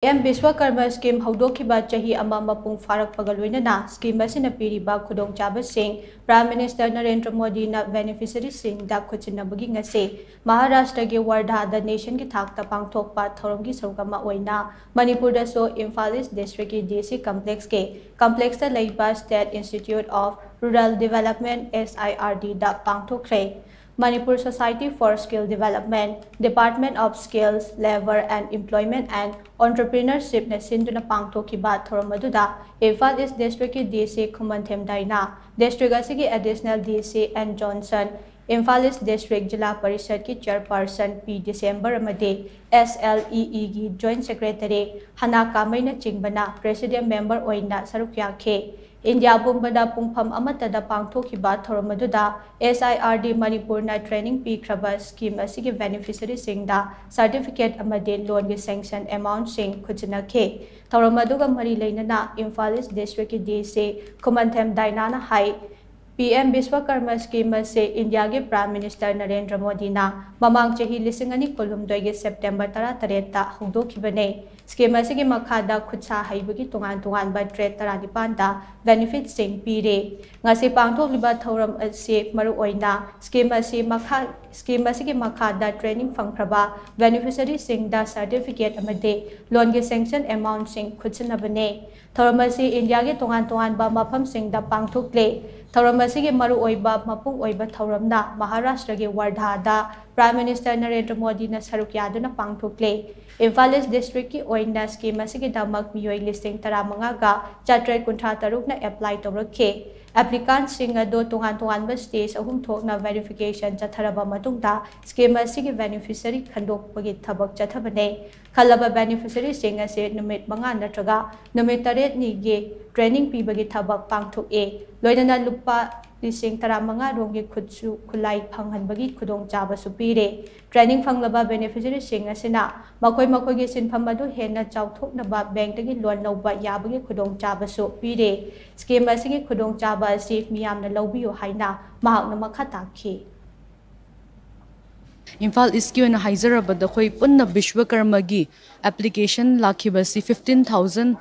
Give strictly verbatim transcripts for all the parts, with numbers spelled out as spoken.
M ꯕꯤꯁ꯭ꯋꯀꯔꯃ scheme ꯍꯧꯗꯣꯛꯈꯤꯕ ꯆꯍꯤ ꯑꯃ ꯃꯄꯨꯡ ꯐꯥꯔꯛꯄꯒ ꯂꯣꯏꯅꯅ ꯁ꯭ꯀꯤꯝ ꯑꯁꯤꯅ ꯄꯤꯔꯤꯕ ꯈꯨꯗꯣꯡꯆꯥꯕꯁꯤꯡ ꯄ꯭ꯔꯥꯏꯝ ꯃꯤꯅꯤꯁꯇꯔ ꯅꯔꯦꯟꯗ꯭ꯔ ꯃꯣꯗꯤꯅ ꯕꯦꯅꯤꯐꯤꯁꯔꯤꯁꯤꯡꯗ ꯈꯨꯠꯁꯤꯟꯅꯕꯒꯤ ꯉꯁꯤ ꯃꯍꯥꯔꯥꯁꯇ꯭ꯔꯒꯤ ꯋꯥꯔꯙꯥꯗ ꯅꯦꯁꯟꯒꯤ ꯊꯥꯛꯇ ꯄꯥꯡꯊꯣꯛꯄ ꯊꯧꯔꯝꯒꯤ ꯁꯔꯨꯛ ꯑꯃ ꯑꯣꯏꯅ ꯃꯅꯤꯄꯨꯔꯗꯁꯨ ꯏꯝꯐꯥꯜ ꯏꯁ꯭ꯠ ꯗꯤꯁꯇ꯭ꯔꯤꯛꯀꯤ ꯗꯤ ꯁꯤ ꯀꯝꯄ꯭ꯂꯦꯛꯁꯀꯤ ꯀꯝꯄ꯭ꯂꯦꯛꯁꯇ ꯂꯩꯕ State Institute of Rural Development, S I R D, the ꯄꯥꯡꯊꯣꯛꯈ꯭ꯔꯦ꯫ Manipur Society for Skill Development, Department of Skills, Labour and Employment and Entrepreneurshipꯅ ꯁꯤꯟꯗꯨꯅ ꯄꯥꯡꯊꯣꯛꯈꯤꯕ ꯊꯧꯔꯝ ꯑꯗꯨꯗ ꯏꯝꯐꯥꯜ ꯏꯁ꯭ꯠ ꯗꯤꯁꯇ꯭ꯔꯤꯛꯀꯤ ꯗꯤ ꯁꯤ ꯈꯨꯃꯟꯊꯦꯝ ꯗꯥꯏꯅꯥ, ꯗꯤꯁꯇ꯭ꯔꯤꯛ ꯑꯁꯤꯒꯤ additional D C N Johnson, Imphal east district Zilla ꯄꯔꯤꯁꯗꯀꯤ chairperson P December ꯑꯃꯗꯤ S L E Eꯒꯤ ꯖꯣꯏꯟꯠ ꯁꯦꯀ꯭ꯔꯦꯇꯔꯤ ꯍꯅꯥ ꯀꯥꯃꯩꯅꯆꯤꯡꯕꯅ ꯄ꯭ꯔꯦꯁꯤꯗꯦꯟꯠ ꯃꯦꯝꯕꯔ ꯑꯣꯏꯅ ꯁꯔꯨꯛ ꯌꯥꯈꯤ꯫ ꯏꯟꯗꯤꯌꯥ ꯄꯨꯝꯕꯗ ꯄꯨꯡꯐꯝ ꯑꯃꯠꯇꯗ ꯄꯥꯡꯊꯣꯛꯈꯤꯕ ꯊꯧꯔꯝ ꯑꯗꯨꯗ S I R D ꯃꯅꯤꯄꯨꯔꯅ ꯇ꯭ꯔꯦꯅꯤꯡ ꯄꯤꯈ꯭ꯔꯕ ꯁ꯭ꯀꯤꯝ ꯑꯁꯤꯒꯤ ꯕꯦꯅꯤꯐꯤꯁꯔꯤꯁꯤꯡꯗ ꯁꯔꯇꯤꯐꯤꯀꯦꯠ ꯑꯃꯗꯤ ꯂꯣꯟꯒꯤ ꯁꯦꯡꯁꯟ ꯑꯦꯃꯥꯎꯟꯠꯁꯤꯡ ꯈꯨꯠꯁꯤꯟꯅꯈꯤ꯫ ꯊꯧꯔꯝ ꯑꯗꯨꯒ ꯃꯔꯤ ꯂꯩꯅꯅ ꯏꯝꯐꯥꯜ ꯏꯁ꯭ꯠ ꯗꯤꯁꯇ꯭ꯔꯤꯛꯀꯤ ꯗꯤ ꯁꯤ ꯈꯨꯃꯟꯊꯦꯝ ꯗꯥꯏꯅꯥꯅ ꯍꯥꯏ, ꯄꯤ ꯑꯦꯝ ꯕꯤꯁ꯭ꯋꯀꯔꯃ ꯁ꯭ꯀꯤꯝ ꯑꯁꯤ ꯏꯟꯗꯤꯌꯥꯒꯤ ꯄ꯭ꯔꯥꯏꯝ ꯃꯤꯅꯤꯁꯇꯔ ꯅꯔꯦꯟꯗ꯭ꯔ ꯃꯣꯗꯤꯅ ꯃꯃꯥꯡ ꯆꯍꯤ ꯂꯤꯁꯤꯡ ꯑꯅꯤ ꯀꯨꯟꯍꯨꯝꯗꯣꯏꯒꯤ ꯁꯦꯞꯇꯦꯝꯕꯔ ꯇꯔꯥꯇꯔꯦꯠꯇ ꯍꯧꯗꯣꯛꯈꯤꯕꯅꯤ꯫ ꯁ꯭ꯀꯤꯝ ꯑꯁꯤꯒꯤ ꯃꯈꯥꯗ ꯈꯨꯠꯁꯥ ꯍꯩꯕꯒꯤ ꯇꯣꯉꯥꯟ ꯇꯣꯉꯥꯟꯕ ꯇ꯭ꯔꯦꯗ ꯇꯔꯥꯅꯤꯄꯥꯟꯗ ꯕꯦꯅꯤꯐꯤꯠꯁꯤꯡ ꯄꯤꯔꯤ꯫ ꯉꯁꯤ ꯄꯥꯡꯊꯣꯛꯂꯤꯕ ꯊꯧꯔꯝ ꯑꯁꯤ ꯃꯔꯨꯑꯣꯏꯅ ꯁ꯭ꯀꯤꯝ ꯑꯁꯤ ꯃꯈꯥ, ꯁ꯭ꯀꯤꯝ ꯑꯁꯤꯒꯤ ꯃꯈꯥꯗ ꯇ꯭ꯔꯦꯅꯤꯡ ꯐꯪꯈ꯭ꯔꯕ ꯕꯦꯅꯤꯐꯤꯁꯔꯤꯁꯤꯡꯗ ꯁꯔꯇꯤꯐꯤꯀꯦꯠ ꯑꯃꯗꯤ ꯂꯣꯟꯒꯤ ꯁꯦꯡꯁꯟ ꯑꯦꯃꯥꯎꯟꯠꯁꯤꯡ ꯈꯨꯠꯁꯤꯟꯅꯕꯅꯤ꯫ ꯊꯧꯔꯝ ꯑꯁꯤ ꯏꯟꯗꯤꯌꯥꯒꯤ ꯇꯣꯉꯥꯟ ꯇꯣꯉꯥꯟꯕ ꯃꯐꯝꯁꯤꯡꯗ ꯄꯥꯡꯊꯣꯛꯂꯦ꯫ ꯊꯧꯔꯝ ꯑꯁꯤꯒꯤ ꯃꯔꯨꯑꯣꯏꯕ ꯃꯄꯨꯡ ꯑꯣꯏꯕ ꯊꯧꯔꯝꯅ ꯃꯍꯥꯔꯥꯁꯇ꯭ꯔꯒꯤ ꯋꯥꯔꯙꯥꯗ ꯄ꯭ꯔꯥꯏꯝ ꯃꯤꯅꯤꯁꯇꯔ ꯅꯔꯦꯟꯗ꯭ꯔ ꯃꯣꯗꯤꯅ ꯁꯔꯨꯛ ꯌꯥꯗꯨꯅ ꯄꯥꯡꯊꯣꯛꯂꯦ꯫ ꯏꯝꯐꯥꯜ ꯏꯁ꯭ꯠ ꯗꯤꯁꯇ꯭ꯔꯤꯛꯀꯤ ꯑꯣꯏꯅ ꯁ꯭ꯀꯤꯝ ꯑꯁꯤꯒꯤꯗꯃꯛ ꯃꯤꯑꯣꯏ ꯂꯤꯁꯤꯡ ꯇꯔꯥꯃꯉꯥꯒ ꯆꯥꯇ꯭ꯔꯦꯠ ꯀꯨꯟꯊ꯭ꯔꯥ ꯇꯔꯨꯛꯅ ꯑꯦꯄ꯭ꯂꯥꯏ ꯇꯧꯔꯛꯈꯤ꯫ ꯑꯦꯄ꯭ꯂꯤꯀꯥꯟꯠꯁꯤꯡ ꯑꯗꯨ ꯇꯣꯉꯥꯟ ꯇꯣꯉꯥꯟꯕ ꯁ꯭ꯇꯦꯖ ꯑꯍꯨꯝ ꯊꯣꯛꯅ ꯚꯦꯔꯤꯐꯤꯀꯦꯁꯟ ꯆꯠꯊꯔꯕ ꯃꯇꯨꯡꯗ ꯁ꯭ꯀꯤꯝ ꯑꯁꯤꯒꯤ ꯕꯦꯅꯤꯐꯤꯁꯔꯤ ꯈꯟꯗꯣꯛꯄꯒꯤ ꯊꯕꯛ ꯆꯠꯊꯕꯅꯤ꯫ ꯈꯜꯂꯕ ꯕꯦꯅꯤꯐꯤꯁꯔꯤꯁꯤꯡ ꯑꯁꯤ ꯅꯨꯃꯤꯠ ꯃꯉꯥ ꯅꯠꯇ꯭ꯔꯒ ꯅꯨꯃꯤꯠ ꯇꯔꯦꯠꯅꯤꯒꯤ ꯇ꯭ꯔꯦꯅꯤꯡ ꯄꯤꯕꯒꯤ ꯊꯕꯛ ꯄꯥꯡꯊꯣꯛꯏ꯫ ꯂꯣꯏꯅꯅ ꯂꯨꯄꯥ ꯂꯤꯁꯤꯡ ꯇꯔꯥꯃꯉꯥ ꯔꯣꯝꯒꯤ ꯈꯨꯠꯁꯨ ꯈꯨꯠꯂꯥꯏ ꯐꯪꯍꯟꯕꯒꯤ ꯈꯨꯗꯣꯡꯆꯥꯕꯁꯨ ꯄꯤꯔꯦ꯫ ꯇ꯭ꯔꯦꯅꯤꯡ ꯐꯪꯂꯕ ꯕꯦꯅꯤꯐꯤꯁꯔꯤꯁꯤꯡ ꯑꯁꯤꯅ ꯃꯈꯣꯏ ꯃꯈꯣꯏꯒꯤ ꯁꯤꯟꯐꯝ ꯑꯗꯨ ꯍꯦꯟꯅ ꯆꯥꯎꯊꯣꯛꯅꯕ ꯕꯦꯡꯛꯇꯒꯤ ꯂꯣꯟ ꯂꯧꯕ ꯌꯥꯕꯒꯤ ꯈꯨꯗꯣꯡꯆꯥꯕꯁꯨ ꯄꯤꯔꯦ꯫ ꯁ꯭ꯀꯤꯝ ꯑꯁꯤꯒꯤ ꯈꯨꯗꯣꯡꯆꯥꯕ ꯑꯁꯤ ꯃꯤꯌꯥꯝꯅ ꯂꯧꯕꯤꯌꯨ ꯍꯥꯏꯅ ꯃꯍꯥꯛꯅ ꯃꯈꯥ ꯇꯥꯈꯤ꯫ ꯏꯝꯐꯥꯜ ꯏꯁꯀꯤ ꯑꯣꯏꯅ ꯍꯥꯏꯖꯔꯕꯗ ꯑꯩꯈꯣꯏ ꯄꯨꯟꯅ ꯕꯤꯁ꯭ꯋꯀꯔꯃꯒꯤ ꯑꯦꯄ꯭ꯂꯤꯀꯦꯁꯟ ꯂꯥꯛꯈꯤꯕꯁꯤ ꯐꯤꯐꯇꯤꯟ ꯊꯥꯎꯖꯟ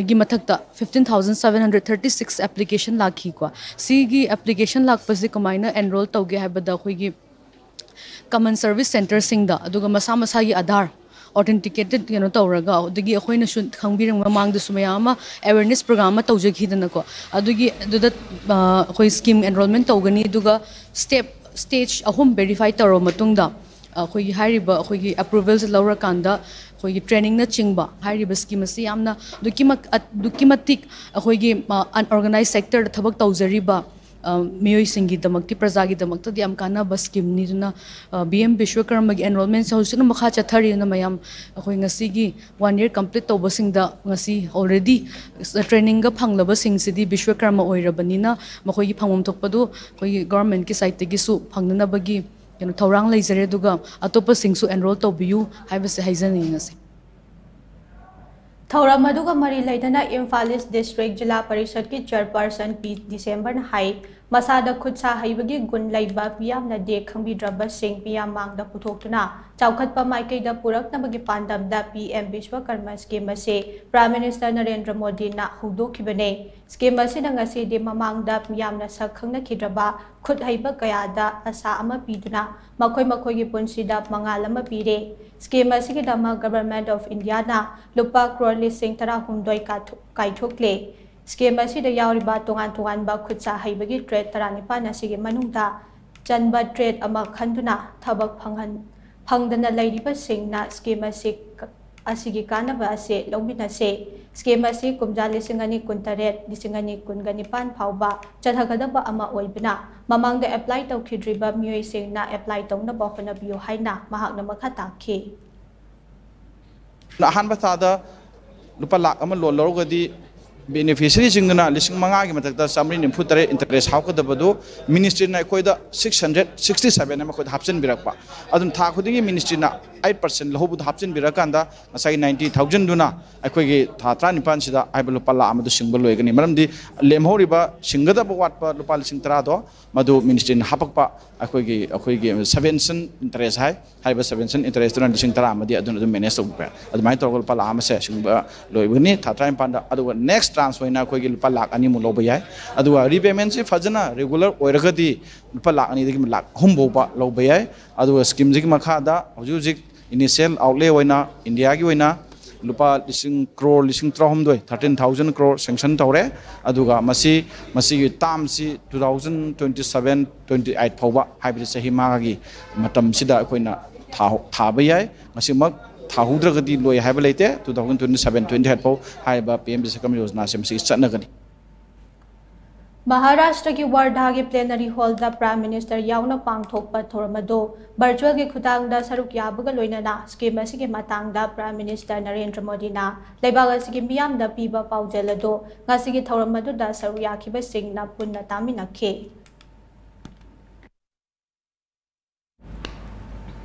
ꯒꯤ ꯃꯊꯛꯇ fifteen thousand seven hundred thirty six application ꯂꯥꯛꯈꯤꯀꯣ꯫ ꯁꯤꯒꯤ ꯑꯦꯄ꯭ꯂꯤꯀꯦꯁꯟ ꯂꯥꯛꯄꯁꯤ ꯀꯃꯥꯏꯅ ꯑꯦꯟꯔꯣꯜ ꯇꯧꯒꯦ ꯍꯥꯏꯕꯗ ꯑꯩꯈꯣꯏꯒꯤ ꯀꯃꯟ ꯁꯔꯚꯤꯁ ꯁꯦꯟꯇꯔꯁꯤꯡꯗ, ꯑꯗꯨꯒ ꯃꯁꯥ ꯃꯁꯥꯒꯤ ꯑꯥꯙꯥꯔ ꯑꯣꯊꯦꯟꯇꯤꯀꯦꯇꯦꯠ ꯀꯩꯅꯣ ꯇꯧꯔꯒ, ꯑꯗꯒꯤ ꯑꯩꯈꯣꯏꯅꯁꯨ ꯈꯪꯕꯤꯔꯝ ꯃꯃꯥꯡꯗꯁꯨ ꯃꯌꯥꯝ ꯑꯃ ꯑꯦꯋꯦꯔꯅꯦꯁ ꯄ꯭ꯔꯣꯒ꯭ꯔꯥꯝ ꯑꯃ ꯇꯧꯖꯈꯤꯗꯅꯀꯣ꯫ ꯑꯗꯨꯒꯤ ꯑꯗꯨꯗ ꯑ, ꯑꯩꯈꯣꯏ ꯁ꯭ꯀꯤꯝ ꯑꯦꯟꯔꯣꯜꯃꯦꯟ ꯇꯧꯒꯅꯤ, ꯑꯗꯨꯒ ꯁ꯭ꯇꯦꯞ ꯁ꯭ꯇꯦꯖ ꯑꯍꯨꯝ ꯚꯦꯔꯤꯐꯥꯏ ꯇꯧꯔꯕ ꯃꯇꯨꯡꯗ ꯑꯩꯈꯣꯏꯒꯤ ꯍꯥꯏꯔꯤꯕ ꯑꯩꯈꯣꯏꯒꯤ ꯑꯦꯄ꯭ꯔꯨꯚꯦꯜꯁꯦ ꯂꯧꯔꯀꯥꯟꯗ ꯑꯩꯈꯣꯏꯒꯤ ꯇ꯭ꯔꯦꯅꯤꯡꯅꯆꯤꯡꯕ ꯍꯥꯏꯔꯤꯕ ꯁ꯭ꯀꯤꯝ ꯑꯁꯤ ꯌꯥꯝꯅ ꯑꯗꯨꯛꯀꯤ ꯃ-, ꯑꯗꯨꯛꯀꯤ ꯃꯇꯤꯛ ꯑꯩꯈꯣꯏꯒꯤ ꯑꯟꯑꯣꯔꯒꯅꯥꯏꯁ ꯁꯦꯛꯇꯔꯗ ꯊꯕꯛ ꯇꯧꯖꯔꯤꯕ ꯑ, ꯃꯤꯑꯣꯏꯁꯤꯡꯒꯤꯗꯃꯛꯇꯤ, ꯄ꯭ꯔꯖꯥꯒꯤꯗꯃꯛꯇꯗꯤ ꯌꯥꯝ ꯀꯥꯟꯅꯕ ꯁ꯭ꯀꯤꯝꯅꯤ꯫ ꯑꯗꯨꯅ ꯕꯤ ꯑꯦꯝ ꯕꯤꯁ꯭ꯋꯀꯔꯃꯒꯤ ꯑꯦꯟꯔꯣꯜꯃꯦꯟꯁꯦ ꯍꯧꯖꯤꯛꯅ ꯃꯈꯥ ꯆꯠꯊꯔꯤ꯫ ꯑꯗꯨꯅ ꯃꯌꯥꯝ ꯑꯩꯈꯣꯏ ꯉꯁꯤꯒꯤ ꯋꯥꯟ ꯌꯔ ꯀꯝꯄ꯭ꯂꯤꯠ ꯇꯧꯕꯁꯤꯡꯗ ꯉꯁꯤ ꯑꯣꯜꯔꯦꯗꯤ ꯇ꯭ꯔꯦꯅꯤꯡꯒ ꯐꯪꯂꯕꯁꯤꯡꯁꯤꯗꯤ ꯕꯤꯁ꯭ꯋꯀꯔꯃ ꯑꯣꯏꯔꯕꯅꯤꯅ ꯃꯈꯣꯏꯒꯤ ꯐꯪꯐꯝ ꯊꯣꯛꯄꯗꯨ ꯑꯩꯈꯣꯏꯒꯤ ꯒꯣꯔꯃꯦꯟꯠꯀꯤ ꯁꯥꯏꯠꯇꯒꯤꯁꯨ ꯐꯪꯅꯅꯕꯒꯤ ꯀꯩꯅꯣ ꯊꯧꯔꯥꯡ ꯂꯩꯖꯔꯦ꯫ ꯑꯗꯨꯒ ꯑꯇꯣꯞꯄꯁꯤꯡꯁꯨ ꯑꯦꯟꯔꯣꯜ ꯇꯧꯕꯤꯌꯨ ꯍꯥꯏꯕꯁꯦ ꯍꯥꯏꯖꯅꯤꯡꯉꯤ ꯉꯁꯤ꯫ ꯊꯧꯔꯝ ꯑꯗꯨꯒ ꯃꯔꯤ ꯂꯩꯅꯅ ꯏꯝꯐꯥꯜ ꯏꯁ ꯗꯤꯁꯇ꯭ꯔꯤꯛ ꯖꯤꯂꯥ ꯄꯔꯤꯁꯠꯀꯤ ꯆꯦꯌꯔꯄꯔꯁꯟ ꯄꯤ ꯗꯤꯁꯦꯝꯕꯔꯅ ꯍꯥꯏ, ꯃꯁꯥꯗ ꯈꯨꯠ ꯁꯥ ꯍꯩꯕꯒꯤ ꯒꯨꯟ ꯂꯩꯕ ꯃꯤꯌꯥꯝꯅ ꯗꯦ ꯈꯪꯕꯤꯗ꯭ꯔꯕꯁꯤꯡ ꯃꯤꯌꯥꯝ ꯃꯥꯡꯗ ꯄꯨꯊꯣꯛꯇꯨꯅ ꯆꯥꯎꯈꯠꯄ ꯃꯥꯏꯀꯩꯗ ꯄꯨꯔꯛꯅꯕꯒꯤ ꯄꯥꯟꯗꯝꯗ ꯄꯤ ꯑꯦꯝ ꯕꯤꯁ꯭ꯋꯀꯔꯃ ꯁ꯭ꯀꯤꯝ ꯑꯁꯤ ꯄ꯭ꯔꯥꯏꯝ ꯃꯤꯅꯤꯁꯇꯔ ꯅꯔꯦꯟꯗ꯭ꯔ ꯃꯣꯗꯤꯅ ꯍꯧꯗꯣꯛꯈꯤꯕꯅꯤ꯫ ꯁ꯭ꯀꯤꯝ ꯑꯁꯤꯅ ꯉꯁꯤꯗꯤ ꯃꯃꯥꯡꯗ ꯃꯤꯌꯥꯝꯅ ꯁꯛ ꯈꯪꯅꯈꯤꯗ꯭ꯔꯕ ꯈꯨꯠ ꯍꯩꯕ ꯀꯌꯥꯗ ꯑꯁꯥ ꯑꯃ ꯄꯤꯗꯨꯅ ꯃꯈꯣꯏ ꯃꯈꯣꯏꯒꯤ ꯄꯨꯟꯁꯤꯗ ꯃꯉꯥꯜ ꯑꯃ ꯄꯤꯔꯦ꯫ ꯁ꯭ꯀꯤꯝ ꯑꯁꯤꯒꯤꯗꯃꯛ ꯒꯚꯔꯟꯃꯦꯟꯠ ꯑꯣꯐ ꯏꯟꯗꯤꯌꯥꯅ ꯂꯨꯄꯥ ꯀ꯭ꯔꯣꯔ ꯂꯤꯁꯤꯡ ꯇꯔꯥꯍꯨꯝꯗꯣꯏ ꯀꯥꯏꯊꯣꯛ-, ꯀꯥꯏꯊꯣꯛꯂꯦ꯫ ꯁ꯭ꯀꯤꯝ ꯑꯁꯤꯗ ꯌꯥꯎꯔꯤꯕ ꯇꯣꯉꯥꯟ ꯇꯣꯉꯥꯟꯕ ꯈꯨꯠ ꯁꯥ ꯍꯩꯕꯒꯤ ꯇ꯭ꯔꯦꯗ ꯇꯔꯥꯅꯤꯄꯥꯟ ꯑꯁꯤꯒꯤ ꯃꯅꯨꯡꯗ ꯆꯟꯕ ꯇ꯭ꯔꯦꯗ ꯑꯃ ꯈꯟꯗꯨꯅ ꯊꯕꯛ ꯐꯪꯍꯟ-, ꯐꯪꯗꯅ ꯂꯩꯔꯤꯕꯁꯤꯡꯅ ꯁ꯭ꯀꯤꯝ ꯑꯁꯤ, ꯑꯁꯤꯒꯤ ꯀꯥꯟꯅꯕ ꯑꯁꯤ ꯂꯧꯃꯤꯟꯅꯁꯦ꯫ ꯁ꯭ꯀꯤꯝ ꯑꯁꯤ ꯀꯨꯝꯖꯥ ꯂꯤꯁꯤꯡ ꯑꯅꯤ ꯀꯨꯟꯇꯔꯦꯠ, ꯂꯤꯁꯤꯡ ꯑꯅꯤ ꯀꯨꯟꯒ ꯅꯤꯄꯥꯟ ꯐꯥꯎꯕ ꯆꯠꯊꯒꯗꯕ ꯑꯃ ꯑꯣꯏꯕꯅ, ꯃꯃꯥꯡꯗ ꯑꯦꯄ꯭ꯂꯥꯏ ꯇꯧꯈꯤꯗ꯭ꯔꯤꯕ ꯃꯤꯑꯣꯏꯁꯤꯡꯅ ꯑꯦꯄ꯭ꯂꯥꯏ ꯇꯧꯅꯕ ꯍꯣꯠꯅꯕꯤꯌꯨ ꯍꯥꯏꯅ ꯃꯍꯥꯛꯅ ꯃꯈꯥ ꯇꯥꯛꯈꯤ꯫ ꯑꯍꯥꯟꯕ ꯊꯥꯗ ꯂꯨꯄꯥ ꯂꯥꯈ ꯑꯃ ꯂꯣꯟ ꯂꯧꯔꯒꯗꯤ, ꯕꯦꯅꯤꯐꯤꯁꯔꯤꯁꯤꯡꯗꯨꯅ ꯂꯤꯁꯤꯡ ꯃꯉꯥꯒꯤ ꯃꯊꯛꯇ ꯆꯥꯃꯔꯤ ꯅꯤꯐꯨ ꯇꯔꯦꯠ ꯏꯟꯇꯔꯦꯁ ꯍꯥꯞꯀꯗꯕꯗꯨ ꯃꯤꯅꯤꯁꯇ꯭ꯔꯤꯅ ꯑꯩꯈꯣꯏꯗ ꯁꯤꯛꯁ ꯍꯟꯗ꯭ꯔꯦꯠ ꯁꯤꯛꯁꯇꯤ ꯁꯕꯦꯟ ꯑꯃ ꯑꯩꯈꯣꯏꯗ ꯍꯥꯞꯆꯤꯟꯕꯤꯔꯛꯄ꯫ ꯑꯗꯨꯅ ꯊꯥ ꯈꯨꯗꯤꯡꯒꯤ ꯃꯤꯅꯤꯁꯇ꯭ꯔꯤꯅ ꯑꯩꯠ ꯄꯥꯔꯁꯦꯟ ꯂꯧꯍꯧꯕꯗꯣ ꯍꯥꯞꯆꯤꯟꯕꯤꯔꯀꯥꯟꯗ ꯉꯁꯥꯏꯒꯤ ꯅꯥꯏꯟꯇꯤ ꯊꯥꯎꯖꯟꯗꯨꯅ ꯑꯩꯈꯣꯏꯒꯤ ꯊꯥ ꯇꯔꯥꯅꯤꯄꯥꯟꯁꯤꯗ ꯍꯥꯏꯕ ꯂꯨꯄꯥ ꯂꯥꯈ ꯑꯃꯗꯣ ꯁꯤꯡꯕ ꯂꯣꯏꯒꯅꯤ꯫ ꯃꯔꯝꯗꯤ ꯂꯦꯝꯍꯧꯔꯤꯕ ꯁꯤꯡꯒꯗꯕ ꯋꯥꯠꯄ ꯂꯨꯄꯥ ꯂꯤꯁꯤꯡ ꯇꯔꯥꯗꯣ ꯃꯗꯨ ꯃꯤꯅꯤꯁꯇ꯭ꯔꯤꯅ ꯍꯥꯞꯄꯛꯄ ꯑꯩꯈꯣꯏꯒꯤ ꯑꯩꯈꯣꯏꯒꯤ ꯁꯕꯦꯟꯁꯟ ꯏꯟꯇꯔꯦꯁ ꯍꯥꯏ꯫ ꯍꯥꯏꯔꯤꯕ ꯁꯕꯦꯟꯁꯟ ꯏꯟꯇꯔꯦꯁꯇꯨꯅ ꯂꯤꯁꯤꯡ ꯇꯔꯥ ꯑꯃꯗꯤ ꯑꯗꯨꯅ ꯑꯗꯨꯝ ꯃꯦꯅꯦꯖ ꯇꯧꯕ ꯌꯥꯏ꯫ ꯑꯗꯨꯃꯥꯏꯅ ꯇꯧꯔꯒ ꯂꯨꯄꯥ ꯂꯥꯈ ꯑꯃꯁꯦ ꯁꯤꯡꯕ ꯂꯣꯏꯕꯅꯤ ꯊꯥ ꯇꯔꯥꯅꯤꯄꯥꯟꯗ꯫ ꯑꯗꯨꯒ ꯅꯦꯛꯁ ꯇ꯭ꯔꯥꯟꯁ ꯑꯣꯏꯅ ꯑꯩꯈꯣꯏꯒꯤ ꯂꯨꯄꯥ ꯂꯥꯈ ꯑꯅꯤꯃꯨꯛ ꯂꯧꯕ ꯌꯥꯏ꯫ ꯑꯗꯨꯒ ꯔꯤꯄꯦꯃꯦꯟꯁꯤ ꯐꯖꯅ ꯔꯤꯒꯨꯂꯔ ꯑꯣꯏꯔꯒꯗꯤ ꯂꯨꯄꯥ ꯂꯥꯈ ꯑꯅꯤꯗꯒꯤ ꯂꯥꯈ ꯑꯍꯨꯝ ꯐꯥꯎꯕ ꯂꯧꯕ ꯌꯥꯏ꯫ ꯑꯗꯨꯒ ꯁ꯭ꯀꯤꯝꯁꯤꯒꯤ ꯃꯈꯥꯗ ꯍꯧꯖꯤꯛ ꯍꯧꯖꯤꯛ ꯏꯅꯤꯁꯤꯌꯦꯜ ꯑꯥꯎꯠꯂꯦ ꯑꯣꯏꯅ ꯏꯟꯗꯤꯌꯥꯒꯤ ꯑꯣꯏꯅ ꯂꯨꯄꯥ ꯂꯤꯁꯤꯡ ꯀ꯭ꯔꯣꯔ ꯂꯤꯁꯤꯡ ꯇꯔꯥꯍꯨꯝꯗꯣꯏ, ꯊꯥꯔꯇꯤꯟ ꯊꯥꯎꯖꯟ ꯀ꯭ꯔꯣꯔ ꯁꯦꯡꯁꯟ ꯇꯧꯔꯦ꯫ ꯑꯗꯨꯒ ꯃꯁꯤ, ꯃꯁꯤꯒꯤ ꯇꯥꯝꯁꯤ two thousand twenty seven, twenty eight ꯐꯥꯎꯕ, ꯍꯥꯏꯕꯗꯤ ꯆꯍꯤ ꯃꯉꯥꯒꯤ ꯃꯇꯝꯁꯤꯗ ꯑꯩꯈꯣꯏꯅ ꯊꯥ-, ꯊꯥꯕ ꯌꯥꯏ꯫ ꯃꯁꯤꯃꯛ ꯊꯥꯍꯧꯗ꯭ꯔꯒꯗꯤ ꯂꯣꯏ ꯍꯥꯏꯕ ꯂꯩꯇꯦ꯫ Two thousand twenty seven, twenty eight ꯐꯥꯎ ꯍꯥꯏꯔꯤꯕ ꯄꯤ ꯑꯦꯝ ꯕꯤꯁꯀꯝ ꯌꯣꯖꯅꯥꯁꯦ ꯃꯁꯤ ꯆꯠꯅꯒꯅꯤ꯫ ꯃꯍꯥꯔꯥꯁꯇ꯭ꯔꯒꯤ ꯋꯥꯔꯙꯥꯒꯤ ꯄ꯭ꯂꯦꯅꯔꯤ ꯍꯣꯜꯗ ꯄ꯭ꯔꯥꯏꯝ ꯃꯤꯅꯤꯁꯇꯔ ꯌꯥꯎꯅ ꯄꯥꯡꯊꯣꯛꯄ ꯊꯧꯔꯝ ꯑꯗꯨ ꯚꯔꯆꯨꯋꯦꯜꯒꯤ ꯈꯨꯊꯥꯡꯗ ꯁꯔꯨꯛ ꯌꯥꯕꯒ ꯂꯣꯏꯅꯅ ꯁ꯭ꯀꯤꯝ ꯑꯁꯤꯒꯤ ꯃꯇꯥꯡꯗ ꯄ꯭ꯔꯥꯏꯝ ꯃꯤꯅꯤꯁꯇꯔ ꯅꯔꯦꯟꯗ꯭ꯔ ꯃꯣꯗꯤꯅ ꯂꯩꯕꯥꯛ ꯑꯁꯤꯒꯤ ꯃꯤꯌꯥꯝꯗ ꯄꯤꯕ ꯄꯥꯎꯖꯦꯜ ꯑꯗꯨ ꯉꯁꯤꯒꯤ ꯊꯧꯔꯝ ꯑꯗꯨꯗ ꯁꯔꯨꯛ ꯌꯥꯈꯤꯕꯁꯤꯡꯅ ꯄꯨꯟꯅ ꯇꯥꯃꯤꯟꯅꯈꯤ꯫